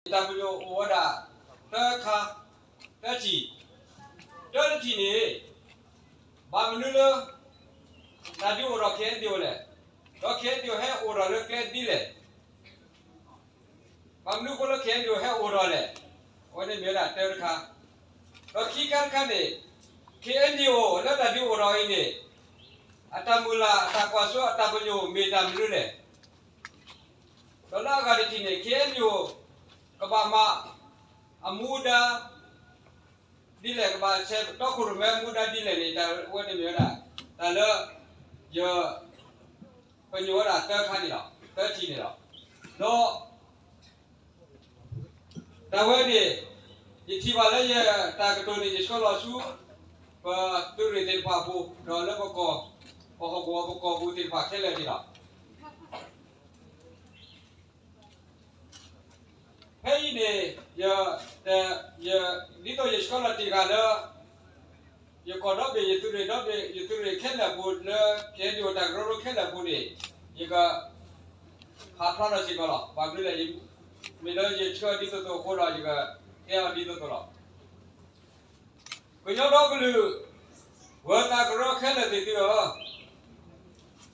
ယတၢ်ပညိၣ်အိၣ်ဝဲဒၣ် သၢခါ, သၢထံၣ်, တၢတထံၣ်န့ၣ် ဘၣ်မနုၤလၢ တၢ်ဒုးအိၣ်ထီၣ် ခ့ၣ်အဲၣ်ယူၣ်အိၣ်လဲၣ်, ဒီး ခ့ၣ်အဲၣ်ယူၣ်အိၣ်ဟဲအိၣ်ထီၣ်လၢကျဲဒ်လဲၣ်, ဘၣ်မနုၤအဃိလၢ ခ့ၣ်အဲၣ်ယူၣ်အိၣ်ဟဲအိၣ်ထီၣ်လဲၣ်, အဝဲန့ၣ်မ့ၢ်ဝဲဒၣ်တၢတခါ, ဒီးခံခါတခါန့ၣ် ခ့ၣ်အဲၣ်ယူၣ်အိၣ်လၢတၢ်ဒုးအိၣ်ထီၣ်အံၤန့ၣ် အတၢ်မုၢ်လၢ် အတၢ်ကွၢ်စိ အတၢ်ပညိၣ်မ့ၢ်တၢ်မနုၤလဲၣ်. ဒီးလၢအဂၤတထံၣ်န့ၣ် ခ့ၣ်အဲၣ်ယူၣ်အိၣ် ကဘၣ်မၤအမူဒါ ဒ်လဲၣ်, ကဘၣ်ဆဲးတီခိၣ်ရိၣ်မဲအမူဒါဒ်လဲၣ်န့ၣ် တၢ်ဝဲန့ၣ်မ့ၢ်ဝဲဒၣ် တၢ်လၢ ယ ပညိၣ်ဝဲဒၣ်သၢခါန့ၣ်လီၤ, သၢထံၣ်န့ၣ်လီၤ. ဒီး တၢ်ဝဲန့ၣ် ယထံၣ်ဘၣ်လၢယတၢ်ကတိၤန့ၣ် ယဆှၢလီၤဆူ ပသုးရ့ၣ်သ့ၣ်တဖၣ်အပူၤ ဒီးလၢပကီၢ်, ပဟီၣ်ကဝီၤပကီၢ်ပူၤသ့ၣ်တဖၣ်ခဲလၢာ်န့ၣ်လီၤ. ဖဲအံၤန့ၣ် ယ, ယ, ဒ်သိးယဆှၢလီၤတ့ၢ်ဃာ်လၢ ယကီၢ်ဒီဘ့ၣ် ယသုးရ့ၣ်ဒီဘ့ၣ် ယသုးရ့ၣ်ခဲလၢာ်အပူၤလၢ ခ့ၣ်အဲၣ်ယူၣ်အိၣ် တၢ်ကရၢကရိခဲလၢာ်အပူၤန့ၣ် ယက ဟးဖျါထီၣ်စ့ၢ်ကီးလီၤ. ဘၣ်မနုၤလဲၣ်, မ့ၢ်လၢယဆှၢဒ်သိးသိးအဃိဒီး ယကတဲအီၤဒ်သိးသိးလီၤ. ကညီဒီကလုာ် ပှၤတၢ်ကရၢခဲလၢာ်သ့ၣ်သုဧၢ,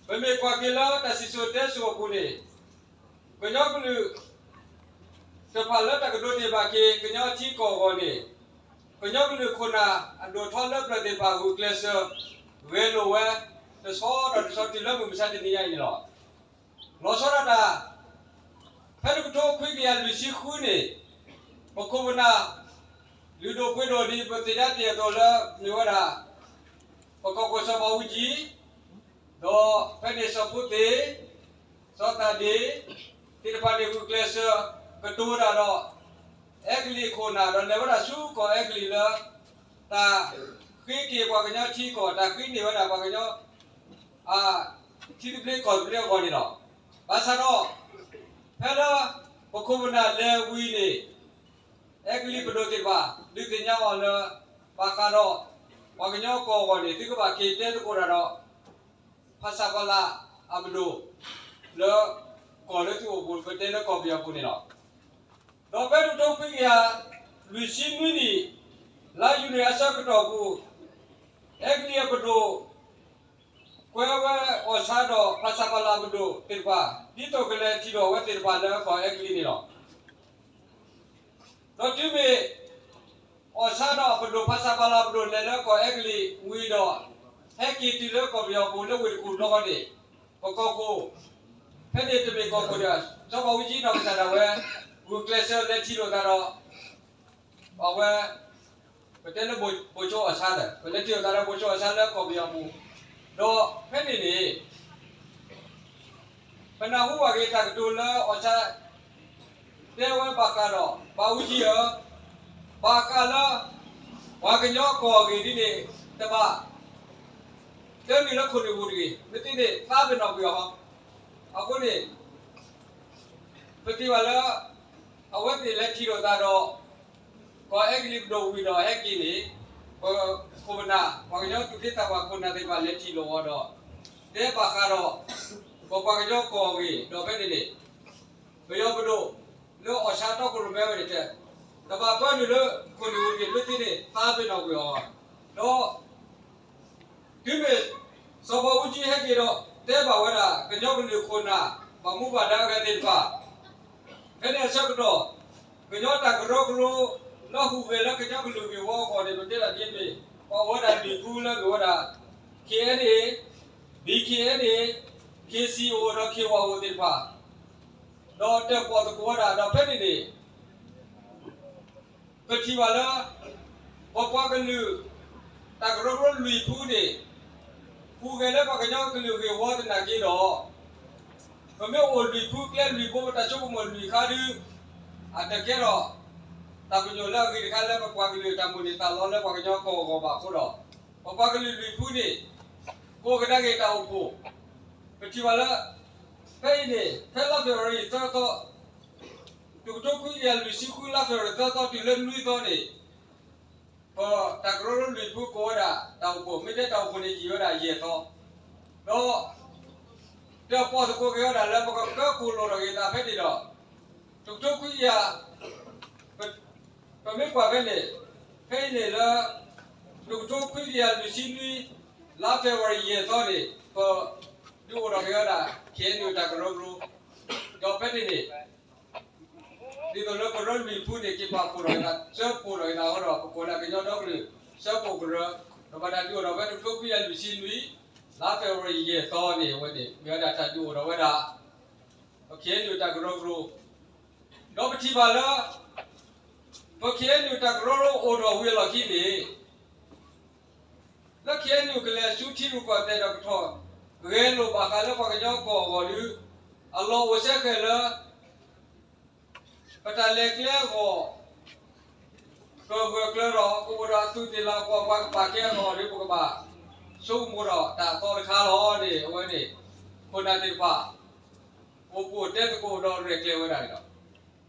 ပမ့ၢ်ကွၢ်က့ၤလၢတၢ်စံၣ်စိၤတဲစိၤအပူၤန့ၣ် ကညီကလုာ် တဖၣ်လၢတၢ်ကဒိးန့ၢ်ဘၣ်က့ၤ ကညီထံကီၢ်အဂီၢ်န့ၣ် ကညီကလုာ်ခိၣ်နၢ်အဒိၣ်ထီလၢပျၢၤသ့ၣ်တဖၣ် ဂုာ်ကျဲးစၢးဂဲၤလိာ်ဝဲ တဆီဒီးတဆီတုၤလၢမုၢ်မဆါတနံၤညါအံၤန့ၣ်လီၤ. လီၤဆီဒၣ်တၢ် ဖဲတကထိခွံကယၤလွံၢ်ဆံဃုန့ၣ် ပခိၣ်ပနၢ် လုၢ်ဒိၣ်ပှ့ၤဒိၣ်ဒ်ပသ့ၣ်ညါတ့ၢ်အသိးလၢ မ့ၢ်ဝဲဒၣ် ပကီၢ်ခိၣ်စီၤဘးအူကၠံ ဒီးဖဲန့ၣ်စီၤဖိသ့ၣ် စီၤသးဒ့ သ့ၣ်တဖၣ်န့ၣ် ဂုာ်ကျဲးစၢးကတိၤတၢ်ဒီး အဲကလံးအခိၣ်အနၢ် ဒီးလဲၤဝဲဒၣ်ဆူကီၢ်အဲကလံးလၢ တၢ်ဃ့က့ၤပှၤကညီထံကီၢ် တၢ်ဃ့န့ၢ်ဝဲဒၣ်ပှၤကညီ ထံသဘျ့ကီၢ်သဘျ့အဂီၢ်န့ၣ်လီၤ. ဘၣ်ဆၣ်ဒီး ဖဲလၢ ပခိၣ်ပနၢ်လဲၤဝံၤန့ၣ် အဲကလံးပဒိၣ်သ့ၣ်တဖၣ် ဒုးသ့ၣ်ညါအီၤလၢ ဘၣ်ဃးဒီး ပှၤကညီကီၢ်အဂီၢ်န့ၣ် သုကဘၣ်က့ၤတဲသကိးတၢ်ဒီး ဖဆပလ အပဒိၣ် လၢ ကီၢ်လၢသုအိၣ်ပူၤ ပတဲလၢကီၢ်ပယီၤပူၤန့ၣ်လီၤ. ဒီးဖဲတကထိခွံကယၤလွံၢ်ဆံနွံနံၣ် လါယနူၤအဆၢကတီၢ်ပူၤ အဲကလံးအပဒိၣ် ကွဲဝဲအီၣ်ဆါဒီး ဖဆပလ ပဒိၣ်သ့ၣ်တဖၣ် ဒ်သိးကလဲၤထံၣ်လိာ်အဝဲသ့ၣ်တဖၣ်လၢကီၢ်အဲကလံးန့ၣ်လီၤ. ဒီးတုၤမ့ၢ် အီၣ်ဆါဒီးအပဒိၣ် ဖဆပလ ပဒိၣ်လဲၤလၢကီၢ်အဲကလံးဝံၤဒီး ဟဲက့ၤတုၤလၢကီၢ်ပယီၤပူၤလၢဝ့ၢ်တကူၣ်ဘျီဃီန့ၣ် ပကီၢ်ခိၣ် ဖဲန့ၣ်တမ့ၢ်ကီၢ်ခိၣ်ဒီး စီၤဘးအူကၠံနီၢ်ကစၢ်ဒၣ်ဝဲ ဂုာ်ကျဲးစၢးလဲၤထံၣ်လိာ်သးဒီး အဝဲ ပတဲလၢ ဗိုလ်ချုပ်အီၣ်ဆါဒီး ပလဲၤထံၣ်လိာ်သးဒီး ဗိုလ်ချုပ်အီၣ်ဆါလၢကီၢ်ပယီၤပူၤ, ဒီးဖဲန့ၣ်န့ၣ် ပနၢ်ဟူဘၣ်က့ၤတၢ်ကတိၤလၢအီၣ်ဆါ တဲဝဲဘၣ်ဃးဒီး ဘးအူကၠံဧၢ, ဘၣ်ဃးလၢ ပှၤကညီကီၢ်အဂ့ၢ်ဒ်န့ၣ် တဘၣ် တနုာ်လၢခိၣ်နူာ်ပူၤတဂ့ၤ, မ့ၢ်သ့န့ၣ် သးပ့ၤနီၣ်ကွံာ်အီၤ, အဃိန့ၣ် ပထံၣ်ဘၣ်လၢ အဝဲသ့ၣ်လဲၤထံၣ်လိာ်သးဒီး ကီၢ်အဲကလံးပဒိၣ်ဝံၤဒီးဟဲက့ၤန့ၣ် ပခိၣ်ပနၢ် ပှၤကညီသူၣ်က့သးပှၢ်ခိၣ်နၢ်သ့ၣ်တဖၣ်လဲၤထံၣ်လိာ်အီၤဒီး တဲဘၣ်ဃးဒီး ပပှၤကညီကီၢ်အဂ့ၢ် ဒီးဖဲန့ၣ်န့ၣ် ပယီၤပဒိၣ် လၢအီၣ်ဆါတီခိၣ်ရိၣ်မဲဝဲန့ၣ်တဲ တဘၣ်ပၢနုာ်လၢခိၣ်နူာ်ပူၤတဂ့ၤ မ့ၢ်သ့န့ၣ် သးပ့ၤနီၣ်ကွံာ်အီၤ, ဒီး တုၤမ့ၢ် စီၤဘးအူကၠံဟဲက့ၤဒီး တဲဘၣ်ဝဲဒၣ် ကညီကလုာ်ခိၣ်နၢ် ဘၣ်မူဘၣ်ဒါအဂၤသ့ၣ်တဖၣ် ဖဲန့ၣ်အဆၢကတီၢ် ကညီတၢ်ကရၢကရိ လၢဟူးဂဲၤလၢကညီကလုာ်ဂ့ၢ်ဝီအဂီၢ်န့ၣ် ပတဲဒၣ်ဒ်မ့ၢ် ပှၤအိၣ်ဝဲဒၣ်လွံၢ်ဖုလၢမ့ၢ်ဝဲဒၣ် ခ့ၣ်အဲၣ်ယူၣ်, ဘံၣ်ခ့ၣ်အဲၣ်ယူၣ်, ခ့ၣ်စံၣ်အိၣ်ဒီးခ့ၣ်ဝၣ်အိၣ်သ့ၣ်တဖၣ် ဒီးတၢၣ်ပီၣ်သကိးဝဲဒၣ် ဒီးဖဲန့ၣ်န့ၣ် ပထံၣ်ဘၣ်လၢ ပပှၤကလုာ် တၢ်ကရၢကရိလွံၢ်ဖုန့ၣ် ဟူးဂဲၤလၢပှၤကညီကလုာ်ဂ့ၢ်ဝီသနာ်က့ဒီး ပမ့ၢ်အိၣ်လွံၢ်ဖုကျဲလွံၢ်ဘိ ပတၢ်ဆိကမိၣ်လွံၢ်ခါဒု အတကဲထီၣ် တၢ်ပညိၣ်လၢအဂ့ၤတခါလၢပပှၤကလုာ်အတၢ်မိၣ်န့ၢ်သးလီလၢပှၤကညီကီၢ်အဂီၢ်ဘၣ်အဃိဒီး ပပှၤကလုာ်လွံၢ်ဖုန့ၣ် ကိးကဒါက့ၤတၢ်အိၣ်ဖှိၣ် ပထံၣ်ဘၣ်လၢ ဖဲအံၤန့ၣ် ဖဲလါဖ့ၤဘြူၤအါရံၤသၢသီ တကထိခွံကယၤလွံၢ်ဆံဃု လါဖ့ၤဘြူၤအါရံၤသၢသီတုၤလၢနွံသီန့ၣ် ပတၢ်ကရၢကရိလွံၢ်ဖုကိးဝဲဒၣ်တၢ်အိၣ်ဖှိၣ် မ့ၢ်တဲတၢ်အိၣ်ဖှိၣ်န့ၣ်ယံာ်ဝဲဒၣ်ယဲၢ်သီ ဒီး တၢၣ်ပီၣ်သကိးက့ၤဝဲဒၣ်လၢပကကၢကိၢ်လိာ်ထီၣ်က့ၤသးဖဲန့ၣ်ဒီး တကထိခွံကယၤ ပမ့ၢ်ကွၢ်ဖဲန့ၣ်, ဖဲအံၤန့ၣ်လၢ တကထိခွံကယၤလွံၢ်ဆံနွံ လါ February ယဲၢ်သီန့ၣ် ပဒုးအိၣ်ထီၣ်က့ၤဝဲဒၣ် K N U တၢ်ကရၢကရိ, ဒီးဖဲန့ၣ်န့ၣ် ဒ်သိးလၢကရၢလွံၢ်ဖုန့ၣ် က့ၤပာ်ဖှိၣ်ထီၣ်က့ၤသး ဆၢဖှိၣ်ထီၣ်က့ၤသးအဃိဒီး ပကိးလၢကညီဒီကလုာ် ဆၢဖှိၣ်ကရၢ, ဒီးဘၣ်တၢ်ဒုးအိၣ်ထီၣ်ဝဲတကထိခွံကယၤလွံၢ်ဆံနွံ လါ February ယဲၢ်သီန့ၣ် အဝဲန့ၣ် မ့ၢ်ဝဲဒၣ်တၢ်ဒုးအိၣ်ထီၣ်ဝဲဒၣ် ပ K N U တၢ်ကရၢကရိ, ဒီးပထံၣ်ဘၣ်လၢ ပ K N U တၢ်ကရၢကရိအိၣ်ထီၣ်ဝံၤအလီၢ်ခံန့ၣ် လၢ K N U ကလဲၤဆူထံရူၢ်ကီၢ်သဲးဒီးကထီၣ်ဂဲၤလိာ်ဘၣ်ဃးလၢပှၤကညီကီၢ်အဂီၢ်ဒီး အလီၢ်အိၣ်စဲဃဲၤလၢ ပတၢ်လဲၤကျဲအဂီၢ် ကဂၢၢ်ကျၢၤဒီး ကအိၣ်ဒီးအသူးသ့ၣ်လၤကပီၤ ပှၤကပာ်ကဲအဂီၢ်ဒီး ပကဘၣ်ဆိကမိၣ်ဒီးတၢ်အသီတခါလီၤန့ၣ် အဝဲန့ၣ် ခိၣ်နၢ်သ့ၣ်တဖၣ် အိၣ်ဖှိၣ်တဲသကိးဒီးရဲၣ်ကျဲၤဝဲဒၣ်န့ၣ်လီၤ.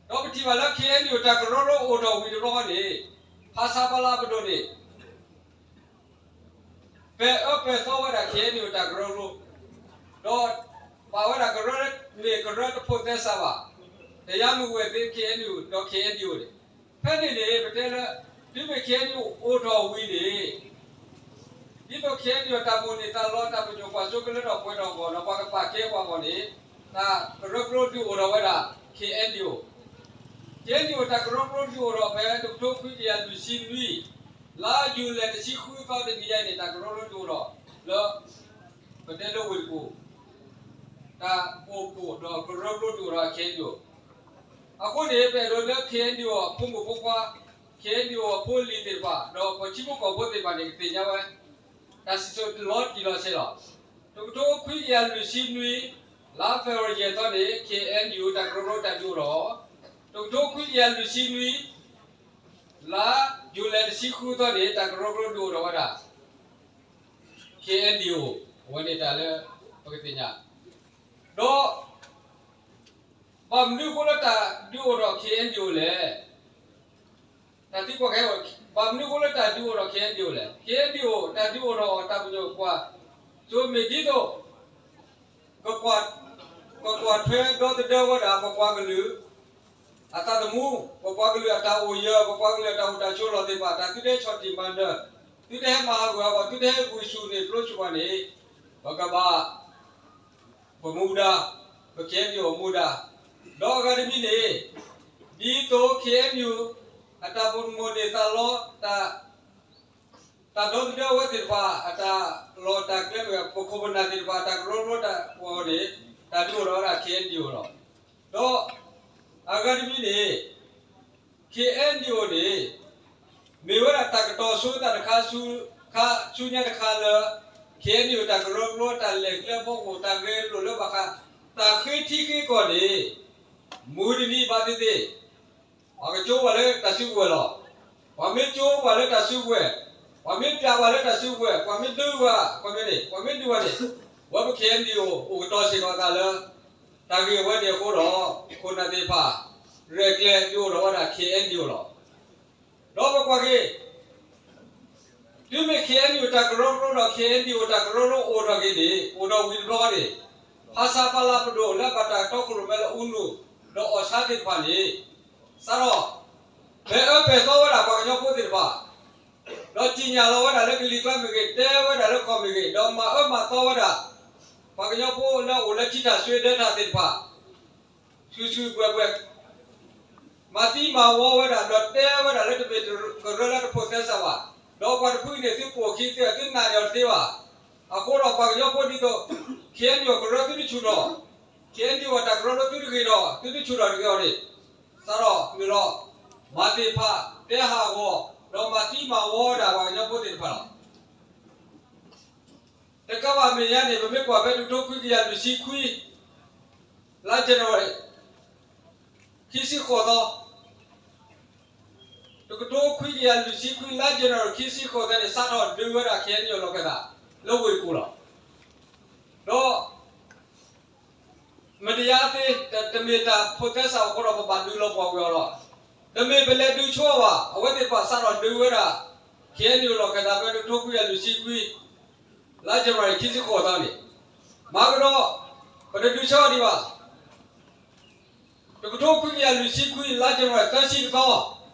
ဒီးပထံၣ်ဘၣ်လၢ K N U တၢ်ကရၢကရိအိၣ်ထီၣ်ဝံၤတဘျီန့ၣ် ဖဆပလပဒိၣ်န့ၣ် ပဲာ်အၢပဲာ်သီဝဲဒၣ် K N U တၢ်ကရၢကရိ, ဒီးပာ်ဝဲဒၣ်ကရၢန့ၣ် ကရၢတဖိးသဲစးဘၣ်, တယါမုၢ်ဝဲၢ်သ့ K N U ဒီး K N D O န့ၣ်, ဖဲန့ၣ်န့ၣ် ပတဲလၢ တုၤမ့ၢ် K N U အိၣ်ထီၣ်ဝံၤန့ၣ် ဒ်သိး K N D O တၢ်မိၣ်န့ၢ်သးလီ တၢ်ပညိၣ်ကွၢ်စိကလၢထီၣ်ပှဲၤထီၣ်အဂီၢ်ဒီး ပှၤကပာ်ကဲပှၤအဂီၢ်န့ၣ် တၢ်ကရၢကရိဒုးအိၣ်ထီၣ်ဝဲဒၣ် K N D O, K N D O တၢ်ကရၢကရိဒုးအိၣ်ထီၣ်ဖဲ တကထိခွံကယၤလွံၢ်ဆံနွံ လါယူၤလံ တဆံဃုသီတနံၤညါအံၤန့ၣ် တၢ်ကရၢကရိဒုးအိၣ်ထီၣ်လၢ ပတဲလၢဝ့ၢ်တကူၣ် တၢ်အိၣ်ဖှိၣ်ဒီးကရၢကရိဒုးအိၣ်ထီၣ် K N D O, အဃိန့ၣ် ပအဲၣ်ဒိးလၢ K N D O အဖိမုၣ်ဖိခွါ, K N D O အဖိအလံၤသ့ၣ်တဖၣ် ဒီးပှၤထံဖိကီၢ်ဖိသ့ၣ်တဖၣ်န့ၣ် ကသ့ၣ်ညါဝဲ တၢ်စံၣ်စိၤလီၤတံၢ်လီၤဆဲးလီၤ. တကထိခွံကယၤလွံၢ်ဆံနွံ လါ February ယဲၢ်သီန့ၣ် K N D O တၢ်ကရၢကရိတၢ်ဒုးအိၣ်ထီၣ်, တကထိခွံကယၤလွံၢ်ဆံနွံ လါယူၤလံ တဆံဃုသီန့ၣ် တၢ်ကရၢကရိဒုးအိၣ်ထီၣ်ဝဲဒၣ် K N D O, အဝဲန့ၣ်တၢ်လၢပကသ့ၣ်ညါ, ဒီး ဘၣ်မနုၤအဃိလၢတၢ်ဒုးအိၣ်ထီၣ် K N D O လဲၣ်. တၢ်သံကွၢ်ခဲအံၤ, ဘၣ်မနုၤအဃိလၢတၢ်ဒုးအိၣ်ထီၣ် K N D O လဲၣ်. K N D O တၢ်ဒုးအိၣ်ထီၣ်အတၢ်ပညိၣ်ကွၢ်စိမ့ၢ်ဒ်သိး ကကွၢ်ထွဲဒီသဒၢဝဲဒၣ် ပပှၤကလုာ် အသးသမူ, ပပှၤကလုာ်အတၢ်အိၣ်ယၢၤ, ပပှၤကလုာ်အတၢ်အိၣ်တၢ်ဆိးလီၢ်သ့ၣ်တဖၣ်, တၢ်သုတဟဲဆီၣ်တံၢ်မၤနၢၤ, သုတဟဲမၤဟးဂူာ်ဟးဂီၤ, သုတဟဲဂုာ်ဆူၣ်န့ၢ်ဖျိဆူၣ်ဘၣ်န့ၣ်, ပကဘၣ် ပမူဒါ, ပ K N D O မူဒါ, ဒီးအဂၤတမံၤန့ၣ် ဒ်သိး K N D O အတၢ်ပမိၣ်န့ၢ်သးလီ တၢ်ဒီသဒၢဝဲသ့ၣ်တဖၣ် အတၢ်လီၢ်တၢ်ကျဲမ့ၢ်ဂ့ၤ, ပခိၣ်ပနၢ်သ့ၣ်တဖၣ် တၢ်ကရၢကရိတၢ်ပှၤန့ၣ် တၢ်ဒုးအိၣ်ထီၣ်ဝဲဒၣ် K N D O လီၤ. ဒီးအဂၤတမံၤန့ၣ် K N D O န့ၣ် မ့ၢ်ဝဲဒၣ်တၢ်ကတီၤဆိသးတခါဆူညါတခါလၢ K N D O တၢ်ကရၢကရိ တၢ်လဲၤကျဲဖီခိၣ် တၢ်ဂဲၤလိာ်လၢဘၣ်ဃး တၢ်ဃ့ထံဃ့ကီၢ်န့ၣ် မုၢ်တနံၤဘၣ်သ့ၣ်သ့ၣ် ပှၤကကၠိပှၤလၢတၢ်စုကဝဲၤလီၤ. ပှၤမ့ၢ်ကၠိပှၤလၢတၢ်စုကဝဲၤ, ပှၤမ့ၢ်ပျးပှၤလၢတၢ်စုကဝဲၤ, ပှၤမ့ၢ်ဒုးပှၤ, ပှၤမ့ၢ်န့ၣ်, ပှၤမ့ၢ်ဒုးပှၤန့ၣ်, ဝဲပ K N D O အိၣ်ကတီၤစ့ၢ်ကီးသးလၢ တၢ်ဂ့ၢ်ဝဲန့ၣ်အဃိဒီး ခိၣ်နၢ်သ့ၣ်တဖၣ် ရဲၣ်ကျဲၤဒုးအိၣ်ထီၣ်ဝဲဒၣ် K N D O လီၤ. ဒီးပကွၢ်က့ၤ တုၤမ့ၢ် K N U တၢ်ကရၢကရိဒီး K N D O တၢ်ကရၢကရိအိၣ်ထီၣ်က့ၤန့ၣ် အိၣ်ထီၣ်ဝံၤတဘျီန့ၣ် ဖဆပလပဒိၣ်လၢဘၣ်တၢ်တီခိၣ်ရိၣ်မဲလၢအူနုၣ် ဒီးအီၣ်ဆါသ့ၣ်တဖၣ်န့ၣ် စးထီၣ် ပဲာ်အၢပဲာ်သီဝဲဒၣ်ပှၤကညီဖိသ့ၣ်တဖၣ် ဒီးစံၣ်ညီၣ်လီၤဝဲဒၣ်လၢကလံၤကျါမ့ၢ်ဂ့ၤ, တဲဝဲဒၣ်လၢကီၢ်မ့ၢ်ဂ့ၤ, ဒီးမၤအၢမၤသီဝဲဒၣ် ပှၤကညီဖိလၢအအိၣ်လၢထံထၣ်စွ့ဒၢထၣ်သ့ၣ်တဖၣ် စုာ်စုာ်ဘှဲၣ်ဘှဲၣ် မၤသံမၤဝီဝဲဒၣ် ဒီးတဲဝဲဒၣ်လၢတမ့ၢ်ကရၢလၢတဖိးသဲစးဘၣ်, ဒီးပှၤတဖုအံၤန့ၣ် သုပိာ်ခံသ့ သုနာ်န့ၢ်အီၤတသ့ဘၣ်. အဃိဒီးပှၤကညီဖိဒ်သိး K N U အကရၢသုတဆူၣ်ထီၣ်, K N U အတၢ်ကရၢလၢသုတဂ့ၤထီၣ် သုတဆူၣ်ထီၣ်တဂ့ၤအီၤန့ၣ် စးထီၣ်မ့ၢ်လီၤ မၤသ့ၣ်ဖး တဲဟးဂီၤ ဒီးမၤသံမၤဝီဝဲဒၣ်ပှၤကညီဖိသ့ၣ်တဖၣ်လီၤ. တကးဘၣ်မဲာ်ညါန့ၣ် ပမ့ၢ်ကွၢ်ဖဲတကထိခွံကယၤလွံၢ်ဆံခွံ လါ January ခံဆံဃိးသီ, တကထိခွံကယၤလွံၢ်ဆံခွံ လါ January ခံဆံဃိးသီန့ၣ် စးထီၣ်ဒုးဝဲဒၣ် K N U လီၢ်ခၢၣ်သး လၢဝ့ၢ်တကူၣ်လီၤ. ဒီး မတၤသ့ တမ့ၢ်တၢ်ဖိးသဲစးအဃိဒီး ပဘၣ်ဒုးလီၤပှီၢ်ဝဲအီၤလီၤ. တမ့ၢ်ပလဲၤဒုးဆိအီၤဘၣ်, အဝဲသ့ၣ်တဖၣ်စးထီၣ်ဒုးဝဲဒၣ် K N U လီၢ်ခၢၣ်သး ဖဲတကထိခွံကယၤလွံၢ်ဆံခွံ လါ January ခံဆံဃိးသီန့ၣ်, မၤကဒီး ပတဒုးဆၢအီၤဒံးဘၣ်. တကထိခွံကယၤလွံၢ်ဆံခွံ လါ January သၢဆံတသီ,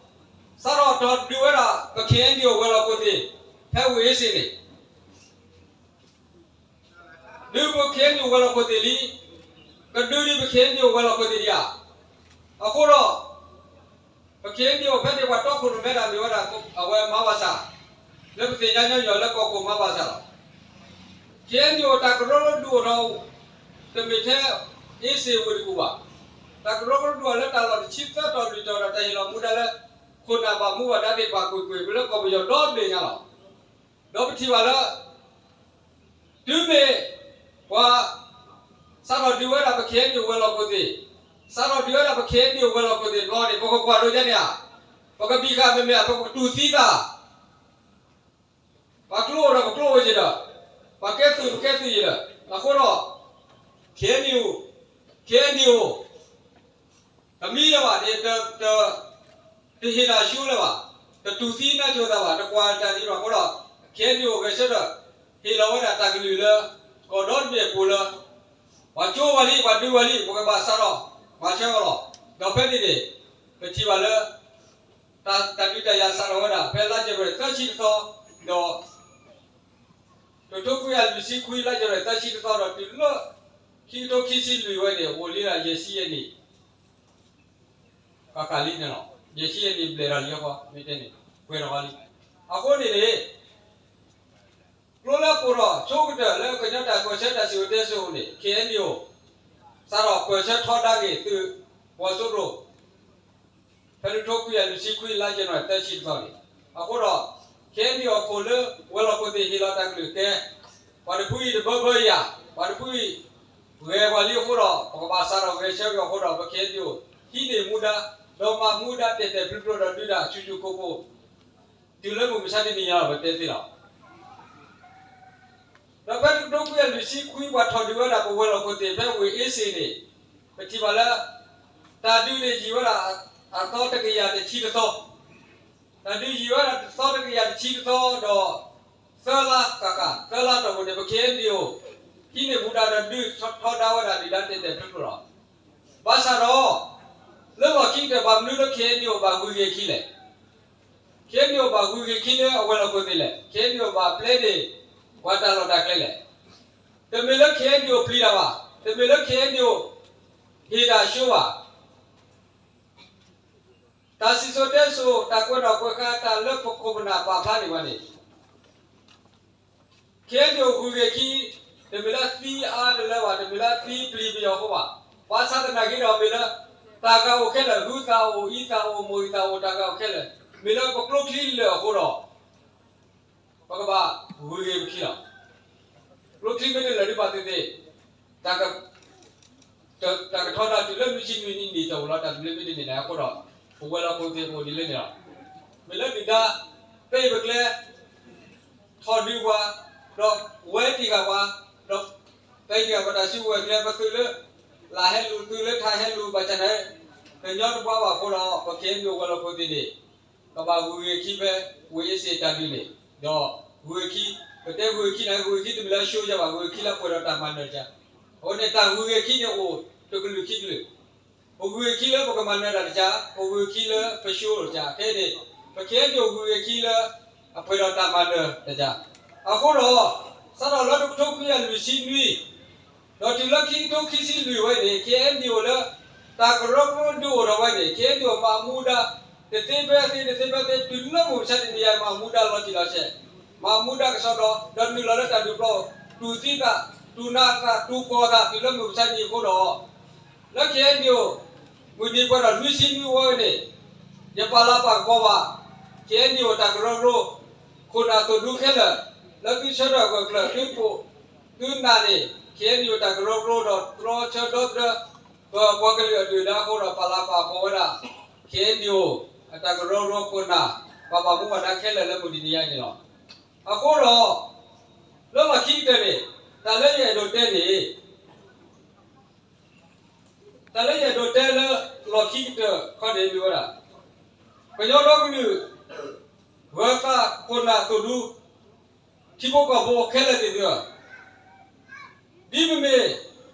စးထီၣ်တီၤဒုးဝဲဒၣ် ပ ခ့ၣ်အဲၣ်ယူၣ် ဝဲၤလီၢ်ခိၣ်သ့ၣ် ဖဲဝ့ၢ်အ့စ့ၣ်န့ၣ် ဒုးပ ခ့ၣ်အဲၣ်ယူၣ် ဝဲၤလီၢ်ခိၣ်သ့ၣ်လံ, ကဒုးဒံးပ ခ့ၣ်အဲၣ်ယူၣ် ဝဲၤလီၢ်ခိၣ်သ့ၣ်ဒံးဧါ. အဃိဒီး ပ ခ့ၣ်အဲၣ်ယူၣ် ဖဲန့ၣ် ပှၤတီခိၣ်ရိၣ်မဲဒၣ်မ့ၢ်ဝဲဒၣ် အဝဲမၤဘၣ်ဆၣ်, လၢပသ့ၣ်ညါညီညီလၢကီၢ်ခိၣ်မၤဘၣ်ဆၣ်လီၤ. ခ့ၣ်အဲၣ်ယူၣ် တၢ်ကရၢကရိဒုးအိၣ်ထီၣ် တမ့ၢ်ထဲအ့စ့ၣ်ဝ့ၢ်တကူၣ်ဘၣ်. တၢ်ကရၢကရိဒုးအိၣ်ထီၣ်လၢတၢ်လီၢ်တဆံသၢတီၤလွံၢ်တီၤဒီး တၢ်ဟ့ၣ်လီၤမူဒါလၢ ခိၣ်နၢ်ဘၣ်မူဘၣ်ဒါသ့ၣ်တဖၣ်ကွ့ၢ်ကွ့ၢ် လၢကီၢ်ပယီၤဒီဘ့ၣ်ညါလီၤ. ဒီးပထံၣ်ဘၣ်လၢ တုၤမ့ၢ်ပှၤစးထီၣ်ဒုးဝဲဒၣ် ပ ခ့ၣ်အဲၣ်ယူၣ် ဝဲၤလီၢ်ခိၣ်သ့ၣ်, စးထီၣ်ဒုးဝဲဒၣ် ပ ခ့ၣ်အဲၣ်ယူၣ် ဝဲၤလီၢ်ခိၣ်သ့ၣ်တဘျီန့ၣ် ပကကွၢ်ဒိကဲန့ၣ်ဧါ, ပကဘံၣ်ဃာ်မ့မ့ၢ် ပကတူၢ်သံသး ပှၤကျိအိၣ်ဒီးပကျိအိၣ်ဝဲက့ၤဒီး, ပှၤကဲသုးပကဲသုးယံၤဒီး, အဃိဒီး ခ့ၣ်အဲၣ်ယူၣ်, ခ့ၣ်အဲၣ်ယူၣ် တမံလၢၤဘၣ်န့ၣ် တဟ့ၣ်တၢ်ဆူလၢၤဘၣ်, တတူၢ်သံနါဆိသးဘၣ်, တကွၢ်တၢ်ဒ်န့ၣ်ဘၣ်အဃိဒီး ခ့ၣ်အဲၣ်ယူၣ် ဂဲၤဆၢထၢၣ် ဟ့ၣ်လီၤဝဲဒၣ်တၢ်ကလုၢ်လၢ ကီၢ်ဒီတဘ့ၣ်အပူၤလၢ ပှၤကၠိဝဲလံ ပှၤဒုးဝဲလံ ပကဘၣ်စးထီၣ်မၤဆၢအီၤလီၤ. ဒီးဖဲန့ၣ်န့ၣ် ပထံၣ်ဘၣ်လၢ တၢ်ဒုးတၢ်ယၤစးထီၣ်ဝဲဒၣ် ဖဲလါယနူၤအါရံၤ သၢဆံတသီ, ဒီး တကထိခွံကယၤလွံၢ်ဆံခွံ လါယနူၤအါရံၤ သၢဆံတသီဒီး တုၤလၢ ခံကထိခံဆံလွံၢ်ဝဲန့ၣ် အိၣ်လံဒၣ်ယဲၢ်ဆံယဲၢ်နံၣ် ကကးလံန့ၣ်လီၤ. ယဲၢ်ဆံယဲၢ်နံၣ်ဘျဲၣ်ထီၣ်လံအဃိ မ့ၢ်တဲန့ၣ် ပှဲၤထီၣ်ဃီလံ. အဃိန့ၣ်န့ၣ် ကျိလၢပိၢ်ထီၣ်ဆိကတၢၢ်လၢကညီတၢ်ပၢၢ်ဆၢတၢ်စံၣ်စိၤတဲစိၤန့ၣ် ခ့ၣ်အဲၣ်ယူၣ် စးထီၣ်ပၢၢ်ဆၢထီဒါက့ၤသုးဝီၤစိရိၤ ဖဲတကထိခွံကယၤလွံၢ်ဆံခွံ လါယနူၤအါရံၤ သၢဆံတသီန့ၣ်, အဃိဒီး ခ့ၣ်အဲၣ်ယူၣ် အခိၣ်လၢ ဝဲၤလီၢ်ခိၣ်သ့ၣ်ဟ့ၣ်လီၤတၢ်ကလုၢ်တဲ, ပှၤတဖုအံၤတဘၢဘၢယၤ, ပှၤတဖုအံၤ ဂဲၤပှၤလံအဃိဒီး ပကဘၣ်စးထီၣ်ဂဲၤဆၢက့ၤအဃိဒီး ပ ခ့ၣ်အဲၣ်ယူၣ် ဟံးန့ၢ်မူဒါ, ဒီးမၤမူဒါတဲာ်တဲာ်ဖျုးဖျုးဒီးဒုးတၢ်ဆူၣ်ဆူၣ်ကိၢ်ကိၢ် တုၤလၢမုၢ်မဆါတနံၤညါလီၤ ပတဲသ့လီၤ. ဒီးဖဲတကထိခွံကယၤလွံၢ်ဆံခွံ ပှၤထီၣ်ဒုးဝဲဒၣ်ပဝဲၤလီၢ်ခိၣ်သ့ၣ်ဖဲဝ့ၢ်အ့စ့ၣ်န့ၣ်, ပထံၣ်ဘၣ်လၢ တၢ်ဒုးန့ၣ်ယံာ်ဝဲဒၣ် အသီတကယၤတဆံတသီ, တၢ်ဒုးယံာ်ဝဲဒၣ်တသီတကယၤတဆံတသီဒီး သၢလါကကး သၢလါတီၢ်ပူၤန့ၣ် ပ ခ့ၣ်အဲၣ်ယူၣ် ဟံးန့ၢ်မူဒါဒီးဒုးထီဒါဝဲဒၣ်ဒုၣ်ဒါတဲာ်တဲာ်ဖျုးဖျုးလီၤ. ဘၣ်ဆၣ်ဒီး လၢလီၢ်ခံကတၢၢ် ဘၣ်မနုၤလၢ ခ့ၣ်အဲၣ်ယူၣ် ဘၣ်ဂုၤဂ့ၤခံလဲၣ်. ခ့ၣ်အဲၣ်ယူၣ် ဘၣ်ဂုၤဂ့ၤခံလၢအဝဲၤလီၢ်ခိၣ်သ့ၣ်လဲၣ်, ခ့ၣ်အဲၣ်ယူၣ် ဘၣ်ပျဲန့ၢ် ပှၤတၢ်လီၢ်တၢ်ကျဲလဲၣ်. တမ့ၢ်လၢ ခ့ၣ်အဲၣ်ယူၣ် ပျံၤတၢ်ဘၣ်, တမ့ၢ်လၢ ခ့ၣ်အဲၣ်ယူၣ် ဟ့ၣ်တၢ်ဆှိဘၣ်. တၢ်စံၣ်စိၤတဲစိၤ တၢ်ကွဲးနီၣ်ကွဲးဃါ တၢ်လၢပခိၣ်ပနၢ်ပာ်ဖျါန့ၢ်ဝဲန့ၣ် ခ့ၣ်အဲၣ်ယူၣ် ဂုၤဂ့ၤခံ, တမ့ၢ်လၢသံအါတလၢဘၣ်, တမ့ၢ်လၢသံပျံၤပယီၤအဃိဘၣ်. ဘၣ်ဆၣ်သနာ်က့ဒီး မ့ၢ်လၢ တၢ်ဂၤအိၣ်ခဲလၢာ်, ဟုသၣ်အိၣ်, အံသၣ်အိၣ်, မိၢ်အံသၣ်အိၣ်, တၢ်ဂၤအိၣ်ခဲလၢာ်, မ့ၢ်လၢပကျိချံလၢာ်အဃိဒီး ပကဘၣ်ဂုၤဂ့ၤပခံလီၤ. ကျိချံမ့ၢ်တလၢာ်ဒံးဘၣ်သ့ၣ်သ့ၣ်, တၢ်က တၢ်ကထီဒါတုၤလၢနွံဆံနွံနံၣ်န့ၣ် တအိၣ်လီၤ. တၢ်တုၤလၢမ့ၢ်တန့ၢ်န့ၣ်အဃိဒီး ပဝဲၤလီၢ်ခိၣ်သ့ၣ်အိၣ်ဒ်လဲၣ်န့ၣ်လီၤ. မ့ၢ်လၢဒုၣ်ဒါ ပ့ၢ်ပကျဲ ထီၣ်ဒုးပှၤ, ဒီးဝဲတံၢ်ဃာ်ပှၤ, ဒီးပတံၢ်ဃာ်ပှၤတၢ်စုကဝဲၤကျဲ ပသုးလၢ လၢ်ဟဲလူၤ သုးလၢထးဟဲလူၤ ဘၣ်ဆၣ်န့ၣ် တညီတဘှါဘၣ်အဃိဒီး ပ ခ့ၣ်အဲၣ်ယူၣ် ဝဲၤလီၢ်ခိၣ်သ့ၣ်န့ၣ် ကဘၣ်ဂုၤဂ့ၤခံဖဲ ဝ့ၢ်အ့စ့ၣ်တၢ်ဒုးန့ၣ်, ဒီးဂုၤဂ့ၤခံ, ပတဲဂုၤဂ့ၤခံန့ၣ် ဂုၤဂ့ၤခံတမ့ၢ်လၢအဆှိယၤဘၣ်, ဂုၤဂ့ၤခံလၢပှဲၤဒီးတၢ်မၤနၢၤတက့ၢ်. အဃိန့ၣ် တၢ်ဂုၤဂ့ၤခံန့ၣ် အိၣ်တကလုာ်ခံကလုာ်, ပဂုၤဂ့ၤခံလၢပကမၤနၢၤတၢ်တက့ၢ်, ပဂုၤဂ့ၤခံလၢပဆှိတက့ၢ်. ခဲအံၤန့ၣ် ပ ခ့ၣ်အဲၣ်ယူၣ် ဂုၤဂ့ၤခံလၢ အပှဲၤဒီးတၢ်မၤနၢၤတက့ၢ်. အဃိဒီး စးထီၣ်လၢတကထိခွံကယၤလွံၢ်ဆံနွံ ဒီးတုၤလၢခံကထိခံဆံလွံၢ်ဝဲန့ၣ် ခ့ၣ်အဲၣ်ယူၣ်လၢ တၢ်ကရၢကရိဒုးအိၣ်ထီၣ်ဝဲန့ၣ် ခ့ၣ်အဲၣ်ယူၣ် မၤမူဒါ တသ့ဖဲအသ့ တသ့ဖဲအသ့ တုၤလၢမုၢ်မဆါတနံၤအံၤ မၤမူဒါလီၤတံၢ်လီၤဆဲး, မၤမူဒါကစီဒီ ဒီးနုာ်လီၤလၢတၢ်ဒုးပျီ တူၢ်သံသး တူၢ်နးသး တူၢ်ကီၢ်သး တုၤလၢမုၢ်မဆါတနံၤအံၤအဃိဒီး လၢ ခ့ၣ်အဲၣ်ယူၣ် မုၢ်နံၤပှဲၤဒီးနွံဆံနွံဝဲန့ၣ် ယပာ်လၤပာ်ကပီၤဘၣ် ခ့ၣ်အဲၣ်ယူၣ် တၢ်ကရၢကရိ ခိၣ်နၢ်သိၣ်ဒူခဲလၢာ် လၢသုဆၢထၢၣ်ဂၢၢ်ကျၢၤ သုကိး သုနာ်န့ၣ် ခ့ၣ်အဲၣ်ယူၣ် တၢ်ကရၢကရိဒီးတြီဆၢဒီသဒၢ ပပှၤကလုာ်အဒုၣ်အဒါအဃိဒီး ပာ်လၤပာ်ကပီၤဝဲဒၣ် ခ့ၣ်အဲၣ်ယူၣ် အတၢ်ကရၢကရိခိၣ်နၢ် ပှၤဘၣ်မူဘၣ်ဒါခဲလၢာ်လၢမုၢ်တနံၤညါအံၤန့ၣ်လီၤ. အဃိဒီး လၢလီၢ်ခံကတၢၢ်န့ၣ် တၢ်လၢယအဲၣ်ဒိးတဲန့ၣ် တၢ်လၢယအဲၣ်ဒိးတဲလၢလီၢ်ခံကတၢၢ်ခီန့ၣ်မ့ၢ်ဝဲဒၣ် ကညီဒီကလုာ် ဂၢၤသးခိၣ်နၢ်သိၣ်ဒူ ထံဖိကီၢ်ဖိခဲလၢာ်သ့ၣ်သုဧၢ, ဒ်ပမ့ၢ်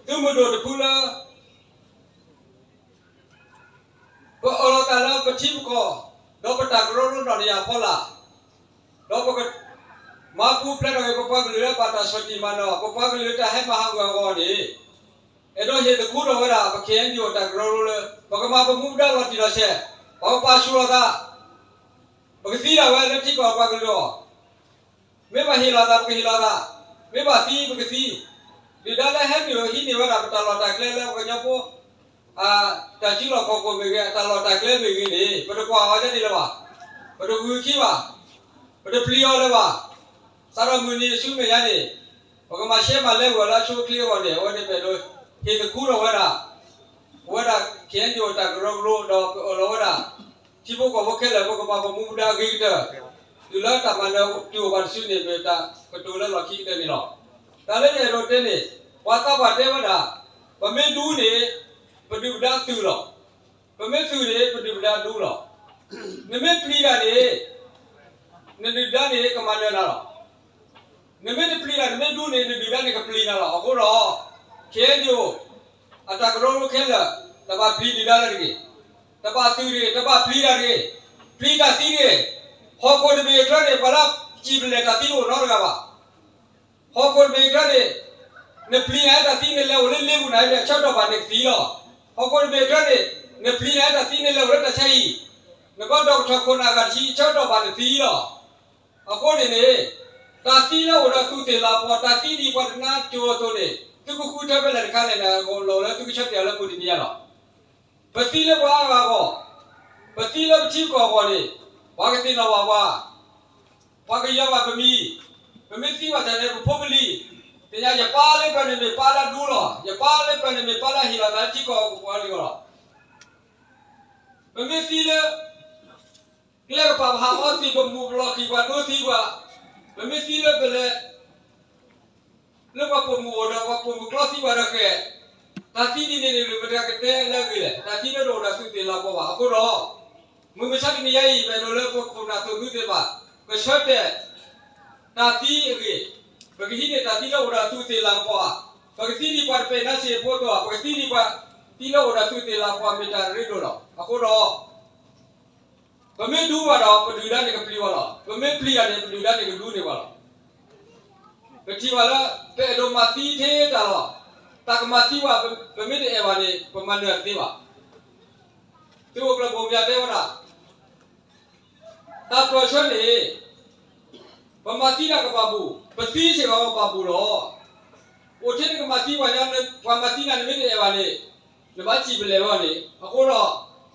သုးမုၢ်ဒိၣ်တဖုလၢ ပအၢၣ်လီၤသးလၢပထံပကီၢ် ဒီးပတၢ်ကရၢကရိနီၢ်တယၢ်အဖီလာ်, ဒီးပကမၤပူၤဖျဲးထီၣ်က့ၤ ပပှၤကလုာ်လၢဘၣ်တၢ်ဆီၣ်တံၢ်မၤနၢၤအီၤ, ပပှၤကလုာ်လၢတၢ်ဟဲမၤဟးဂူာ်အဂီၢ်န့ၣ်, အဲၣ်ဒိးဟ့ၣ်သခူထီၣ်ဝဲဒၣ် ပ ခ့ၣ်အဲၣ်ယူၣ်အိၣ် တၢ်ကရၢကရိလၢ ပကမၤပမူပဒါလီၤတံၢ်လီၤဆဲး, ပကပာ်ဆူၣ်လိာ်သး, ပကသံဒၣ်ဝဲလၢထံကီၢ်ပှၤကလုာ်အဂီၢ် မ့ၢ်ဘၣ်ဟ့ၣ်လီၤသး ပကဟ့ၣ်လီၤသး, မ့ၢ်ဘၣ်သံပကသံ, ဒုၣ်ဒါလၢဟဲနုာ်ဟံးန့ၢ်ဝဲဒၣ်ပတၢ်လီၢ်တၢ်ကျဲလၢပကညီဖိ အတၢ်စုလီၢ်ခီၣ်ခိၣ်မ့ၢ်ဂ့ၤ အတၢ်လီၢ်တၢ်ကျဲမ့ၢ်ဂ့ၤန့ၣ် ပတကွၢ်အီၤဒ်န့ၣ်လၢၤဘၣ်, ပတဂုာ်ခံဘၣ်, ပတပျံၤအီၤလၢၤဘၣ်. စးထီၣ်မုၢ်နံၤအဆူမဲာ်ညါန့ၣ် ပကမၤရှဲမၤလဲဝဲလၢအဆိအချ့အဂီၢ်န့ၣ် အဝဲန့ၣ်ပအဲၣ်ဒိး ဟ့ၣ်သခူထီၣ်ဝဲဒၣ် ပဝဲဒၣ် ခ့ၣ်အဲၣ်ယူၣ်အိၣ် တၢ်ကရၢကရိ ဒီးပအၢၣ်လီၤဝဲဒၣ် ထံဖိကီၢ်ဖိခဲလၢာ် ပကမၤပမူပဒါအဂ့ၤကတၢၢ်, တုၤလၢတၢ်မၤနၢၤတုၤအိၣ်ပှၤတစုန့ၣ် မ့ၢ်တၢ်ကတိၤလၢလီၢ်ခံကတၢၢ်န့ၣ်လီၤ. တၢ်လၢယအဲၣ်ဒိးတဲန့ၣ် ပှၤသးပှၢ်တဲဝဲဒၣ်, ပမ့ၢ်ဒူန့ၣ် ပဒုၣ်ပဒါသုးလီၤ. ပမ့ၢ်သုးန့ၣ် ပဒုၣ်ပဒါဒူလီၤ. နမ့ၢ်ပျံၤတၢ်န့ၣ် နဒုၣ်ဒါန့ၣ်ကမၤနၢၤနၤလီၤ. နမ့ၢ်တပျံၤတၢ် နမ့ၢ်ဒူန့ၣ် နဒုၣ်ဒါန့ၣ်ကပျံၤနၤလီၤ. အဃိဒီး ခ့ၣ်အဲၣ်ယူၣ်အိၣ် အတၢ်ကရၢကရိခဲလၢာ် တဘၣ်ပျံၤဒုၣ်ဒါလၢၤတဂ့ၤ, တဘၣ်သုးတဂ့ၤ, တဘၣ်ပျံၤတၢ်တဂ့ၤ, ပျံၤတၢ်သံတဂ့ၤ. ဟီၣ်ခိၣ်တဘ့ၣ်အချၢန့ၣ် ပှၤလၢစံၣ်ပလဲၣ်တၢ်သံတအိၣ်နီတဂၤဘၣ်. ဟီၣ်ခိၣ်တဘ့ၣ်အချၢန့ၣ် နပျံၤနၤလၢတၢ်သံ နလဲၤအိၣ်လၢလ့ပူၤန့ၣ် အဆၢကတီၢ်ဘၣ်န့ၣ်ကသံလီၤ. ဟီၣ်ခိၣ်တဘ့ၣ်အချၢန့ၣ် နပျံၤနၤလၢတၢ်သံ နလဲၤအိၣ်လၢတၢ်ဆါဟံၣ်, နကဒီကထီၣ်ခိၣ်နၢ်ဂၤတဆံ အဆၢကတီၢ်ဘၣ်န့ၣ်သံလီၤ. အဃိန့ၣ်န့ၣ် တၢ်သံလၢအိၣ်ဒီးသူးသ့ၣ်လၤကပီၤ တၢ်သံဒ်ပှၤတနါစိၤအသိးန့ၣ် သုကဃုထၢဖဲလဲၣ်တခါလဲၣ်န့ၣ် အဂီၢ်လီၤလၢသုကဆၢတဲာ်လၢမုၢ်တနံၤညါလီၤ. ပသံလၢပှၤအါဂၤအဂီၢ်, ပသံလၢပထံပကီၢ်အဂီၢ်န့ၣ် ပှၤကသ့ၣ်နီၣ်ဘၣ်ပှၤ, ပှၤကယီၤဘၣ်ပမံၤ, ပမ့ၢ်သံဘၣ်တၢ်န့ၣ် ပဖိပလံၤ, သ့ၣ်ညါယပၢ်လၢပှၤန့ၣ်မ့ၢ်ပၢ်လၢဒူလီၤ, ယပၢ်လၢပှၤန့ၣ်မ့ၢ်ပၢ်လၢဟ့ၣ်လီၤသးလၢထံကီၢ်ပှၤလံၤအဂီၢ်လီၤ. ပမ့ၢ်သံလၢ ကျဲကပၤပဟးအီသံး ပမူးပလီၢ်ခံ ပှၤဒိသံပှၤ, ပမ့ၢ်သံလၢပလဲၤ လၢပှၤပိာ်မုၣ်အိၣ်ဒီး ပှၤပိာ်မုၣ်ကျီသံပှၤဒီးဃဲၤ, တၢ်သံဒ်န့ၣ်န့ၣ် ပတၢ်ကတဲလၢအဂ့ၤလဲၣ်, တၢ်သံလၢတအိၣ်ဒီးသူးသ့ၣ်လၤကပီၤဘၣ်. အဃိဒီး မုၢ်မဆါတနံၤညါအံၤ ပအဲၣ်ဒိးလၢပခိၣ်နၢ်သိၣ်ဒူသ့ၣ်တဖၣ် ကဆၢတဲာ် တၢ်သံအဂ့ၢ်, ပကဟံးန့ၢ်တၢ်သံလၢအိၣ်ဒီးသူးသ့ၣ်လၤကပီၤဧါ, ပကသံဒ်ပှၤတပဲာ်နါစ့အဖိအသိးဧါ, ပကသံဒ်ပှၤသံလၢအိၣ်ဒီးသူးသ့ၣ်လၤကပီၤ မ့ၢ်တၢ်ရ့ဒိၣ်လီၤ. အဃိဒီး ပမ့ၢ်ဒူဘၣ်ဒီး ပဒုၣ်ဒါန့ၣ်ကပျံၤဘၣ်လီၤ. ပမ့ၢ်ပျံၤတၢ်န့ၣ် ပဒုၣ်ဒါန့ၣ်ကဒူန့ၢ်ဘၣ်လီၤ. ပထံၣ်ဘၣ်လၢ ပအဲၣ်ဒိးမၤသံထဲတၢ်လီၤ. တၢ်ကမၤသံဘၣ် ပမ့ၢ်တအဲၣ်ဘၣ်န့ၣ် ပမၤနၢၤတသ့ဘၣ်. သုးခိၣ်ကျၢၢ်ဘိၣ်မၠးတဲဝဲဒၣ် တၢ်ပၢၢ်ဆၢန့ၣ် ပမၤသံတၢ်ကဘၣ်ဘူး, ပသံစ့ၢ်ကီးကဘၣ်ဘူးလီၤ. အိၣ်ထဲနကမၤသံပှၤညီ, ပှၤမၤသံနၤ နမ့ၢ်တအဲၣ်ဘၣ်န့ၣ် နဘၣ်စံၣ်ပလဲၣ်ဝဲန့ၣ် အဃိဒီး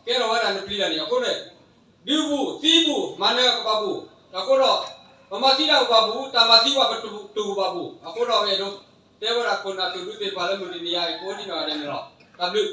ကဲထီၣ်ဝဲဒၣ်နပျံၤတၢ်န့ၣ် အဃိန့ၣ် ဒုးဘူး, သံဘူး, မၤနၢၤကဘၣ်ဘူး, အဃိဒီး ပမၤသံတၢ်ကဘၣ်ဘူး, တၢ်မၤသံပှၤပတူၢ်ကဘၣ်ဘူး, အဃိဒီး ပအဲၣ်ဒိးတဲဝဲဒၣ်ခိၣ်နၢ်သိၣ်ဒူသ့ၣ်တဖၣ်လၢမုၢ်တနံၤညါအံၤ ကိးဒံနီၢ်ဂၤဒဲးန့ၣ်လီၤ. တၢ်ဘျုး